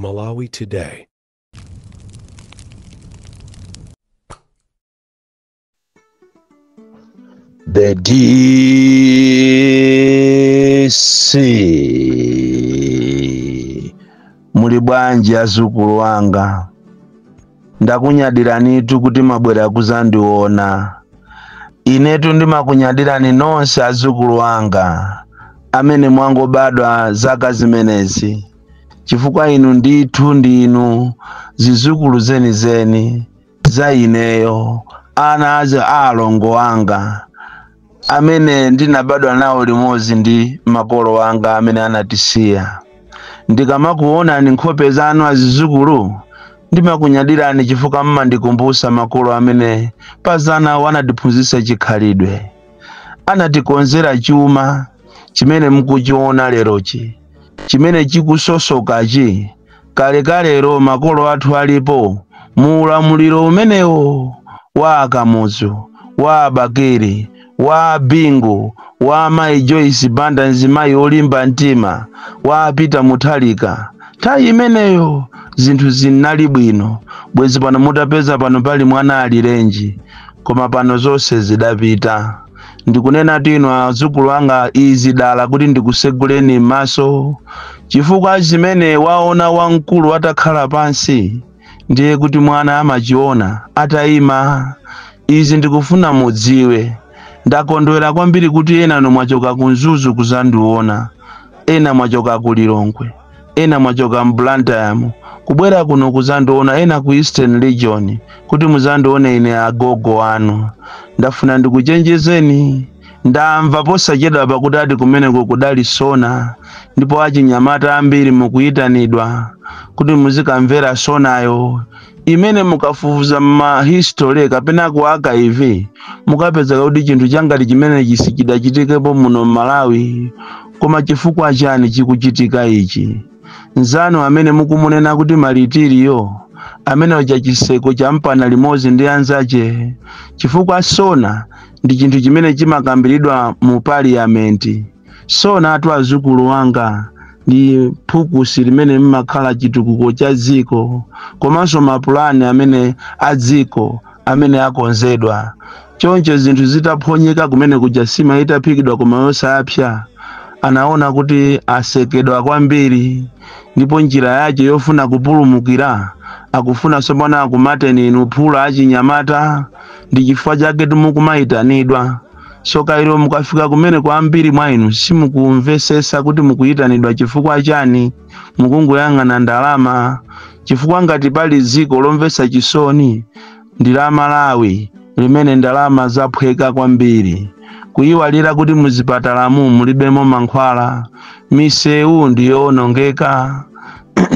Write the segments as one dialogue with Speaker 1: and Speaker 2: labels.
Speaker 1: Malawi Today.
Speaker 2: The DC, muli bwanji azukulu wanga? Ndakunyadiranitu kuti mwabwera kuzandiona. Inetu ndimakunyadirani nonse azukulu wanga amene mwangobadwa zaka zimenezi, chifukwa inu ndithu ndinu zizukulu zenizeni za ineyo, ana a alongo anga amene ndinabadwa nawo limodzi ndi makolo anga amene anatisiya. Ndikamakuonani nkhope zanu azizukulu, ndimakunyadirani chifukwa mmandikumbusa makolo amene pazana anatiphunzitsa chikhalidwe, anatikonzera chuma chimene mukuchiona lerochi, chimene chikusosokachi. Kalekalero makolo athu alipo mu ulamuliro umenewo wa Akamuzu, wa Abakiri, wa Bingu, wa Mayi Joyce Banda, mzimayi olimba mtima, wa Peter Mutharika. Nthawi imeneyo zinthu zinali bwino, bwezi pano mutapeza pano pali mwana alirenji, koma pano zonse zidapita. Ndikunena inu azukulu anga izi dala kuti ndikuseguleni m'maso, chifukwa zimene waona wamkulu atakhala pansi ndiye kuti mwana amachiona atayima. Izi ndikufuna mudziwe. Ndakondwera kwambiri kuti ena mwachoka ku Mzuzu kuzandiona, ena mwachoka ku Lilongwe, ena mwachoka m'Blantyre kubwera kuno kuzandiona, ena ku Eastern Region kuti muzandione ine agogo anu. Ndafuna ndikuchenjezeni. Ndamva posachedwa pakuti ati kumeneko kudali sona, ndipo achinyamata ambiri mukuyitanidwa kuti muzikamvera sonayo, imene mukafufuza ma history kapena ku archive mukapeza kuti chinthu changati chimene chisidachitikepo muno Malawi. Koma chifukwa chani chikuchitika ichi? Nzanu amene mukumunena kuti malitiriyo, amene uja chiseko champana limodzi ndi anzache, chifukwa sona ndi chinthu chimene chimakambiridwa mu parliament. Sona atu azukulu wanga ndi phukusi limene mmakhala chitukuko cha dziko komanso mapulani amene a dziko amene akonzedwa. Choncho zinthu zitaphonyeka kumene kuja, sima itaphikidwa koma yosapsa, anaona kuti asekedwa kwambiri, ndipo njira yache yofuna kupulumukira akufuna tsopano akumateni inu phula achinyamata. Ndi chifukwa chake timukumayitanidwa. Soka ilo mukafika kumene kwa ambiri mwa inu simukumvesesa kuti mukuyitanidwa chifukwa chani, mukungoyang'ana ndalama. Chifukwa ngati pali dziko lomvetsa chisoni ndi la Malawi, limene ndalama zaphweka kwambiri, kuyiwalira kuti muzipatalamu mulibemo mankhwala, misewu ndiyowonongeka.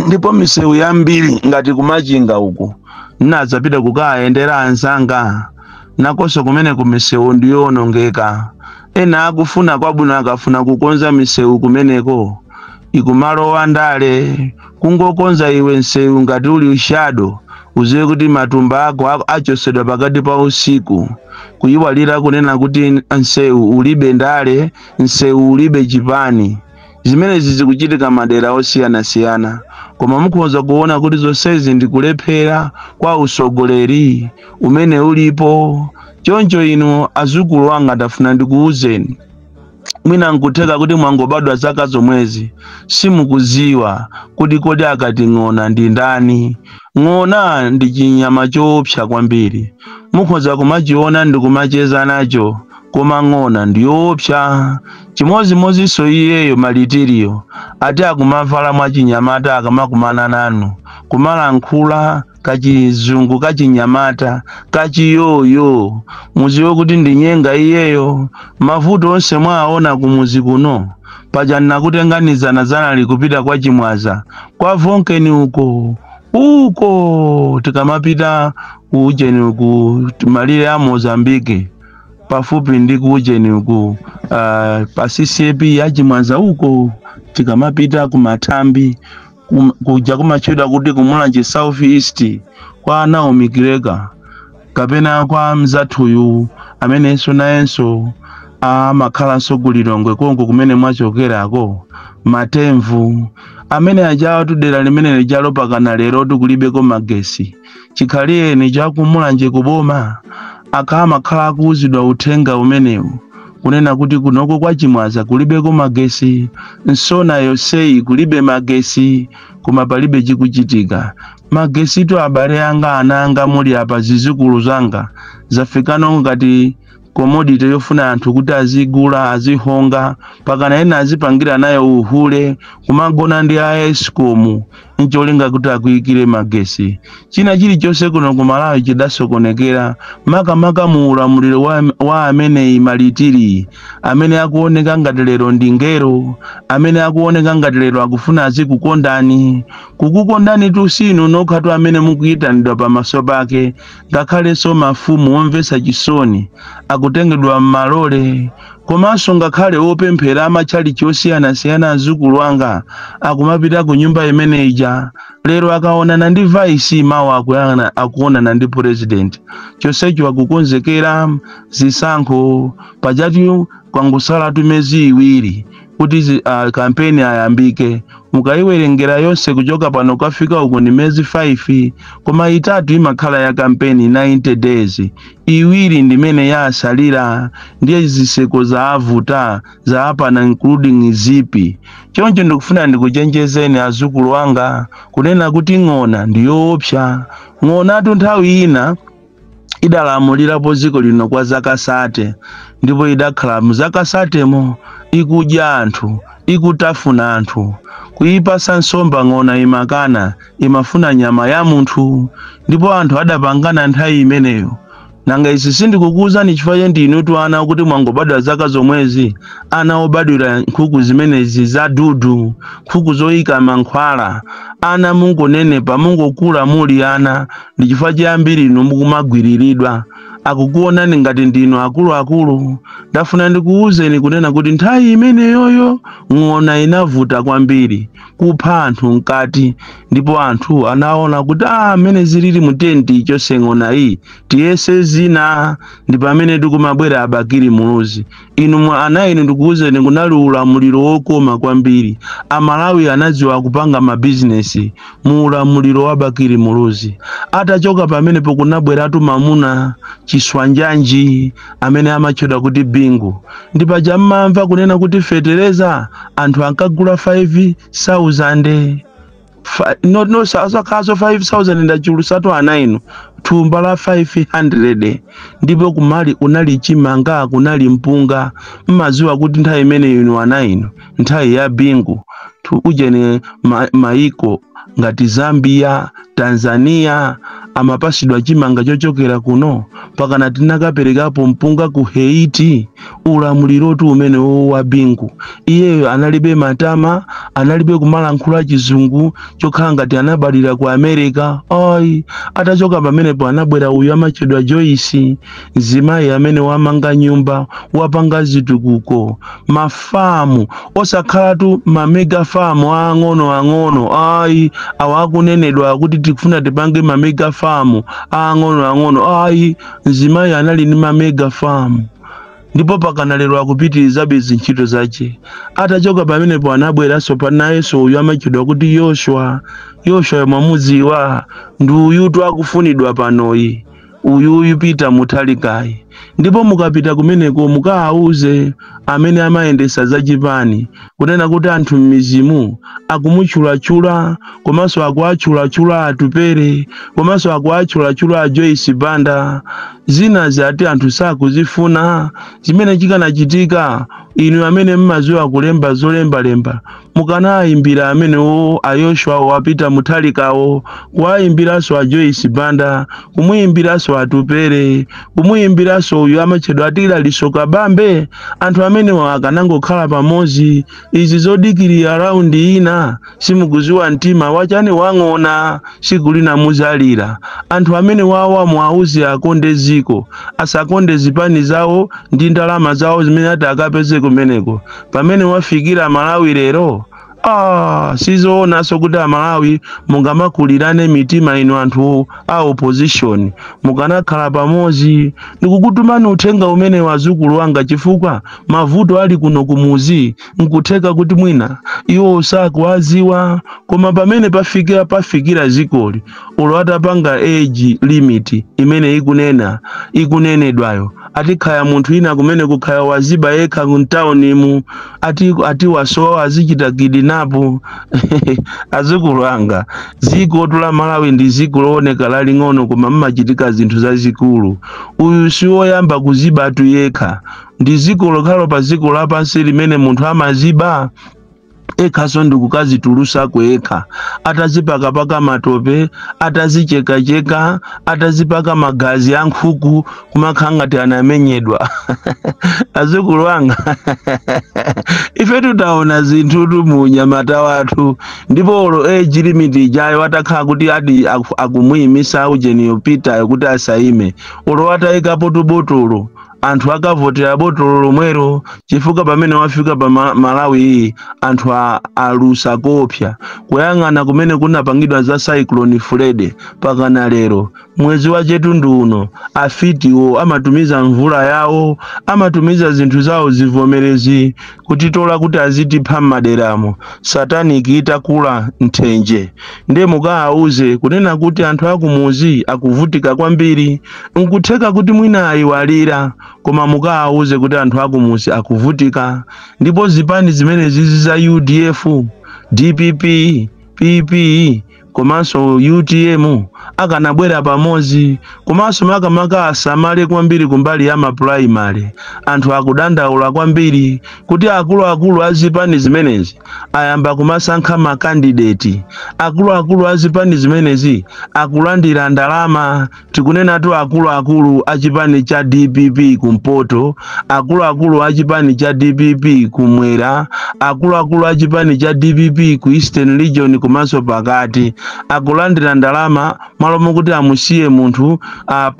Speaker 2: Ndipo misewu yambiri ngati kumachinga uku nnadzapita kukayendera anzanga, nakonso kumene kumisewu ndiyowonongeka. Ena akufuna kwabwino akafuna kukonza misewu kumeneko ikumalowa ndale, kungokonza iwe msewu ngati uli ushado, uziwe kuti matumba ako achosedwa pakati pa usiku. Kuyiwalira kunena kuti msewu ulibe ndale, msewu ulibe chipani. Zimenezi zikuchitika madera osiyanasiyana, koma mukhoza kuona kuti zonsezi ndikulephera kwa usogoleri umene ulipo. Choncho inu azukulu anga ndafuna ndikuwuzeni, mwina nkutheka kuti mwangobadwa zaka zomwezi simukuziwa kuti kodi akati ng'ona ndi ndani. Ng'ona ndi chinyama choopsa kwambiri, mukhoza kumachiona ndi kumacheza nacho, koma ng'ona ndi yoopsa. Chimodzimodzinso iyeyo malitiriyo ati akumavala mwachinyamata akamakumana nanu, kumalankhula kachizungu kachinyamata kachiyoyo, muziwe kuti ndi nyenga iyeyo. Mavuto onse mwaona kumuzi kuno, paja nakutenganizana zanali kupita kwa Chimwaza kwa Vonkeni uko uko, tikamapita kuujeni uku malire a Mozambique pafupi ndi kuujeni uku pa CCAP ya Chimwaza uko, tikamapita kumathambi kuja kumachedwa kuti kumulanje South East kwa Naomi Kireka kapena kwa mzathuyu amenenso nayenso amakhalanso ku Lilongwe konko kumene mwachokerako, Matemvu amene ajawa tudera limene lijalo pakana lero tikulibeko magesi. Chikhaliyeni chakumulanje kuboma akamakhala akuwuzidwa uthenga umenewu kunena kuti kunoko kwa Chimwaza kulibeko magesi, nsona yonseyi kulibe magesi, koma palibe chikuchitika. Magesitu abale anga, ana anga muli apa, zizukulu zanga zafikano ngati commodity yofuna anthu kuti azigula, azihonga, pakana ena azipangira nayo uhule, kumagona ndi a ESCOM ncholinga kuti akuyikire magesi. China chilichonse kuno ku Malawi chidasokonekera, makamaka mu ulamuliro wa ameneyi Malitiri, amene akuoneka ngati lero ndi ngero, amene akuoneka ngati lero akufuna azikukondani. Kukukondani tusinu nokhatu amene mukuyitanidwa pamaso pake, ngakhalenso mafumu omvetsa chisoni akutengedwa m'malole, komanso ngakhale opemphera amatchalichi osiyanasiyana azukulu anga akumapita ku nyumba imene ija. Lero akaonana ndi vice, mawa akuonana ndi president. Chonsecho akukonzekera zisankho. Pajatu kwangosalatu miyezi 2 kuti kampeni ayambike. Mukayiwerengera yonse kuchoka pano kafika uko ni miyezi 5, koma 3 imakhala ya kampeni, 90 days, 2 ndimene yasalira, ndiye ziseko zaavuta zaapana, including zipi. Choncho ndikufuna ndikuchenjezeni azukulu anga kunena kuti ng'ona ndiyoopsa. Ng'onatu nthawi ina idalamulirapo dziko lino kwa zaka 30, ndipo idakhala mu zaka 30mo ikudya anthu, ikutafuna anthu, kuyipasa nsomba ng'ona imakana, imafuna nyama ya munthu, ndipo anthu adapangana nthawi imeneyo. Nanga izi sindikukuwuzani chifukwa ndinutu ana kuti mwangobadwa zaka zomwezi, ana obadwira nkhuku zimenezi za dudu, nkhuku zoyika mankhwala, ana mungonenepa, mungokula muli ana. Ndi chifukwa chiyambiri inu mukumagwiriridwa, akukuonani ngati ndinu akuluakulu. Ndafuna ndikuwuzeni kunena kuti nthawi imeneyoyo ng'ona inavuta kwambiri kupha anthu mkati, ndipo anthu anaona kuti amene zilili mu tenti ichonse ng'ona iyi tiyese zina. Ndi pamene tikumabwera Abakiri Muluzi. Inu mwa ana inu ndikuwuzeni kunali ulamuliro wokoma kwambiri. Amalawi anadziwa kupanga mabizinesi mu ulamuliro wa Bakili Muluzi. Atachoka pamenepo kunabweratu mamuna Chiswanjanji amene amatchedwa kuti Bingu. Ndi paja mmamva kunena kuti fetereza anthu ankagula 5,000, no, sakhaso 5,000 ndachilusatu ana inu, thumba la 500. Ndipo kumali kunali chimanga, kunali mpunga. Mmaziwa kuti nthawi imene inu ana inu, nthawi ya Bingu, ujene maiko ngati Zambia, Tanzania amapasidwa chimanga chochokera kuno, pakana tinakaperekapo mpunga ku Haiti. Ulamulirotu umene wa Bingu. Iyeyo analibe matama, analibe kumalankhula chizungu chokhala ngati anabalira ku America, ayi. Atachoka pamenepo anabwera uyu amachedwa Joyce, mzimayi amene wamanga nyumba, wapanga zitukuko, mafamu, osakhalatu mamega famu ang'ono ang'ono, ayi. Awa akunenedwa kuti tikufuna tipange mamega famu ang'ono ang'ono, ayi. Mzimayi anali ndi mamega famu, ndipo pakana lero akupitirizabe zintchito zace. Atachoka pamenepo anabweranso panayenso uyu amachedwa kuti Yoshua. Yoshua mwamudziwa, ndi uyutu akufunidwa panoyi, uyuyu Peter Mutharikayi. Ndipo mukapita kumeneko mukawauze amene amayendesa zachipani kunena kuti anthu m'mizimu akumutchulachula, komanso akuatchulachula Atupere, komanso akuatchulachula a Joyce Banda. Zinazi ati anthu sakuzifuna. Chimene chikanachitika, inu amene mmaziwa kulemba zolembalemba, mukanayimbira amenewo a Yoshua wa Peter Mutharikawo, kuwayimbiranso a Joyce Banda, kumuyimbiranso Atupere, kumuyimbiranso uyu amatchedwa Atila Lisoka Bambe. Anthu amenewo akanangokhala pamodzi. Izi zodikirira raundi ina, simukuziwa mtima wachani wang'ona, siku lina muzalira. Anthu amene wawa mwauze akonde ziko, asakonde zipani zawo ndi ndalama zawo zimene ati akapeze kumeneko. Pamene wafikira Malawi lero, Sizoonanso kuti Amalawi mungamakulirane mitima inu anthu a opposition, mukanakhala pamodzi. Ndikukutumani uthenga umene, wazukulu wanga, chifukwa mavuto ali kuno kumuzi nkutheka kuti mwina iwo sakuwaziwa, koma pamene pafikira zikoli, olo atapanga age limit imene ikunenedwayo, atikhaya munthu ina kumene kukhaya waziba yekha mtaunimu, ati wasowa, azichita kidnap. Azukulu anga, dziko la Malawi ndi dziko looneka laling'ono, koma mmachitika zinthu zazikulu. Uyu siwoyamba kuzibatu yekha. Ndi dziko lokhalo pa dziko lapansi limene munthu amaziba ekhaso ndikukazitulusako yekha, atazipakapaka matope, atazichekacheka, atazipaka magazi a nkhuku, kumakhala ngati anamenyedwa. Azukulu anga, ife tutaona zinthutu mu nyamata wathu. Ndipo olo age limit ijayo atakhala kuti ati akumuyimisa ujeniyo Peter kuti asayime, olo atayikapo tubotolo, anthu akavotera botolo lomwero, chifukwa pamene wafika pa Malawi iyi, anthu alusa kopsa kuyang'ana kumene kunapangidwa za Cyclone Freddy. Pakana lero mwezi wa Chetundu uno, afitiwo amatumiza mvula yawo, amatumiza zinthu zawo, zivomerezi, kutitola kuti azitipha m'maderamo, satanic itakula nthenje. Ndiye mukawauze kunena kuti anthu akumuzi akuvutika kwambiri. Nkutheka kuti mwina ayiwalira, koma mukawauze kuti anthu akumuzi akuvutika. Ndipo zipani zimene zizi za UDF, DPP, PP komanso UTM akanabwera pamodzi, komanso makamaka asamale kwambiri kumbali ya ma primary. Anthu akudandaula kwambiri kuti akuluakulu a zipani zimenezi ayamba kumasankha ma candidate. Akuluakulu a zipani zimenezi akulandira ndalama. Tikunenatu akuluakulu a chipani cha DPP kumpoto, akuluakulu a chipani cha DPP kumwera, akuluakulu a chipani cha DPP ku Eastern Region komanso pakati, akulandira ndalama malo mokuti amusiye munthu,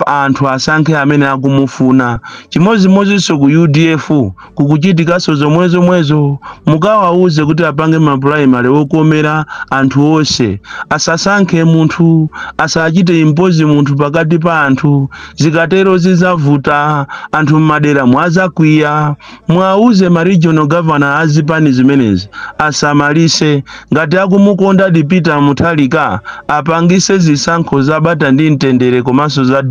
Speaker 2: anthu asankhe amene akumufuna. Chimodzimodzinso ku UDF kukuchitikanso zomwezomwezo. Mukawauze kuti apange ma primary okomera anthu onse, asasankhe munthu, asachite impose munthu pakati pa anthu. Zikatero zidzavuta, anthu m'madera mwazakwiya. Mwauze ma regional governor azipani zimenezi asamalise. Ngati akumukonda Peter Mutharika, apangise zisankho zabata ndi mtendere komanso za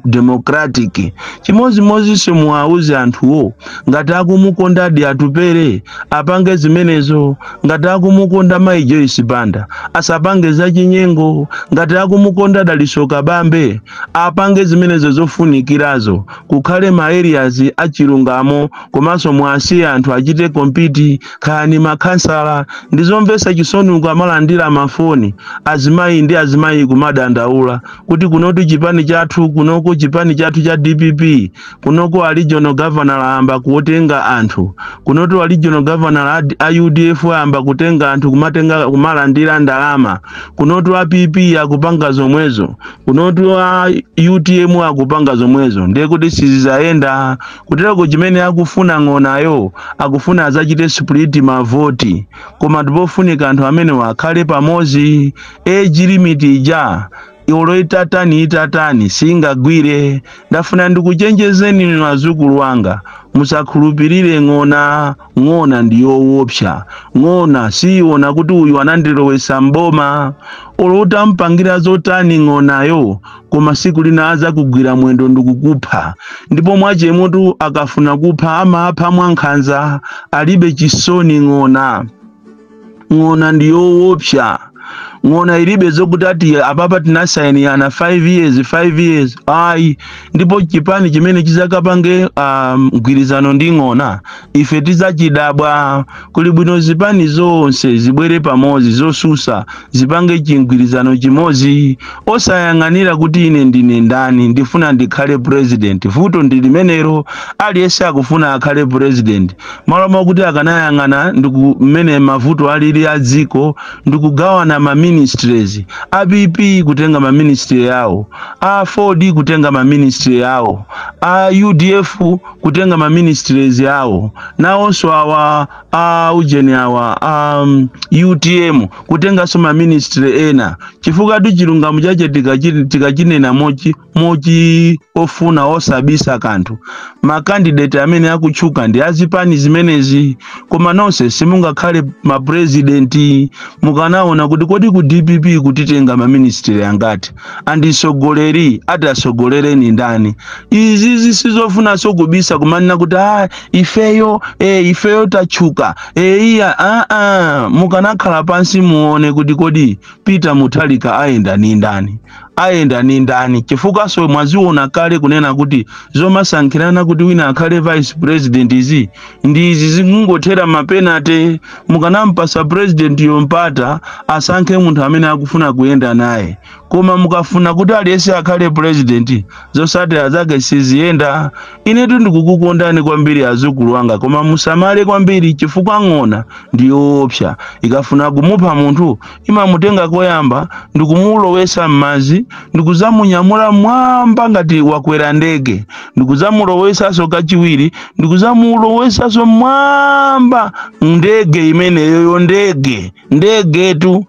Speaker 2: democratic. Chimodzimodzinso muwauze anthuwo, ngati akumukondadi Atupere, apange zimenezo. Ngati akumukonda Mayi Joyce Banda, asapange zachinyengo. Ngati akumukonda Dalitso Kabambe, apange zimenezo zofunikirazo, kukhale ma areas achilungamo, komanso mwasiye anthu achite compete khani makhansala. Ndizomvetsa chisoni ukamalandira mafoni, azimayi ndi azimayi kumadandaula kuti kunotu chipani chathu, kunoko chipani chathu cha DPP, kunoko a regional governor ayamba kutenga anthu, kunotu a regional governor a UDF ayamba kutenga anthu, kumatenga, kumalandira ndalama, kunotu a PP akupanga zomwezo, kunotu a UTM akupanga zomwezo. Ndiye kuti sizizayenda kutereko. Chimene akufuna ng'onayo, akufuna azachite split mavoti, koma ndipofunika anthu amene akhale pamodzi. Age limit ija, olo itatani itatani, singagwire. Ndafuna ndikuchenjezeni inu azukulu anga, musakhulupirire ng'ona. Ng'ona ndi yoopsa. Ng'ona siyiona kuti uyu anandilowesa mboma. Olo utampangira zotani ng'onayo, koma siku lina azakugwira mwendo ndikukupha. Ndipo mwachemutu akafuna kupha, amapha mwankhanza, alibe chisoni ng'ona. Ng'ona ndi yoopsa. Ng'ona ilibe zokuti ati apapa tinasayinirana 5 years, 5 years, ayi. Ndipo chipani chimene chizakapange mgwirizano ndi ng'ona, ife tidzachidabwa. Kuli bwino zipani zonse zibwere pamodzi, zosusa zipange chimgwirizano chimodzi, osayang'anira kuti ine ndine ndani, ndifuna ndikhale president. Vuto ndi limenelo, aliyense akufuna akhale president, malo mwakuti akanayang'ana ndiku mmene mavuto alili a dziko ndikugawana ma ministry. ministries, a PP kutenga ma ministry yawo, a Ford kutenga ma ministry yawo, a UDF kutenga ma ministries yawo, nawonso awa a ujeni awa UTM kutenganso ma ministry ena. Chifukwa tu chilungamo chache tikachinena mochi ofuna osabisa kanthu, ma candidate amene akutchuka ndi azipani zimenezi, koma nonse simungakhale ma president. Mukanaona kuti kodi ku DPP kutitenga ma ministry angati, andisogoleri ati asogolereni ndani? Izi zisizofunanso kubisa, kumanena kuti ah, ifeyo ifeyo tatchuka iya. Ah, ah, mukanakhala pansi muone kuti kodi Peter Mutharika ayenda ni ndani, ayenda ni ndani? Chifukwaso mwaziona kale kunena kuti zomasankhirana kuti wina akhale vice president izi ndi izi zikungothera ma penalty. Mukanampasa president yompata asankhe munthu amene akufuna kuyenda naye, koma mukafuna kuti aliyense akhale president, zosatira zake siziyenda. Inetu ndikukukondani kwambiri azukulu anga, koma musamale kwambiri chifukwa ng'ona ndiyoopsa. Ikafuna kumupha munthu imamutenga koyamba ndikumulowesa m'madzi, ndikuzamunyamula mwamba ngati wakwera ndege, ndikuzamulowesanso kachiwiri, ndikuzamulowesanso mwamba ndege imeneyoyo. Ndege ndegetu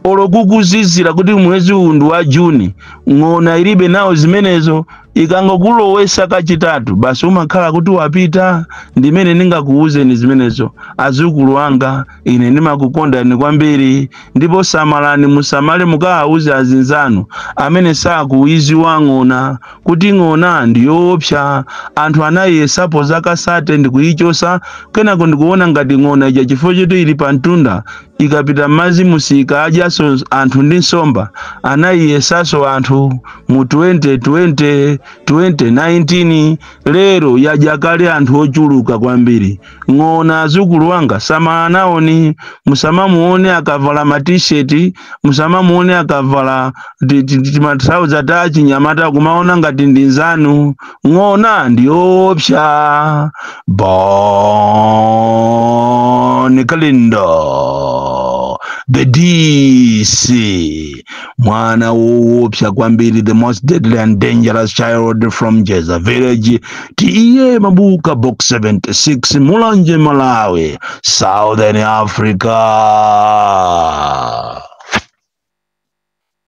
Speaker 2: olokukuzizira kuti mwezi uwu ndi wa Juni, ng'ona ilibe nawo zimenezo. Ikangokulowesa kachitatu basi umakhala kuti wapita. Ndimene ndingakuwuzeni zimenezo azukulu anga. Ine ndimakukondani kwambiri, ndipo samalani, musamale, mukawauze azinzanu amene sakuiziwa ng'ona kuti ng'ona ndiyoopsa. Anthu anayiyesapo zaka 30 ndikuyichosa, kenako ndikuona ngati ng'ona ija chifukwa choti ili pa mtunda ikapita m'madzi musika adyaso anthu ndi nsomba. Anayiyesaso anthu mu 2020, 2019, lero yadya kale anthu ochuluka kwambiri ng'ona. Azukulu anga, samala, musamamuone akavala ma T-shirt, musamamuone akavala timatrauza ta chinyamata kumaona ngati ndi nzanu. Ng'ona ndiyoopsa. Bon Kalindo, the DC, mwana woopsa kwambiri, the most deadly and dangerous child from Jeza village, T/A Mabuka, Box 76, Mulanje, Malawi, Southern Africa.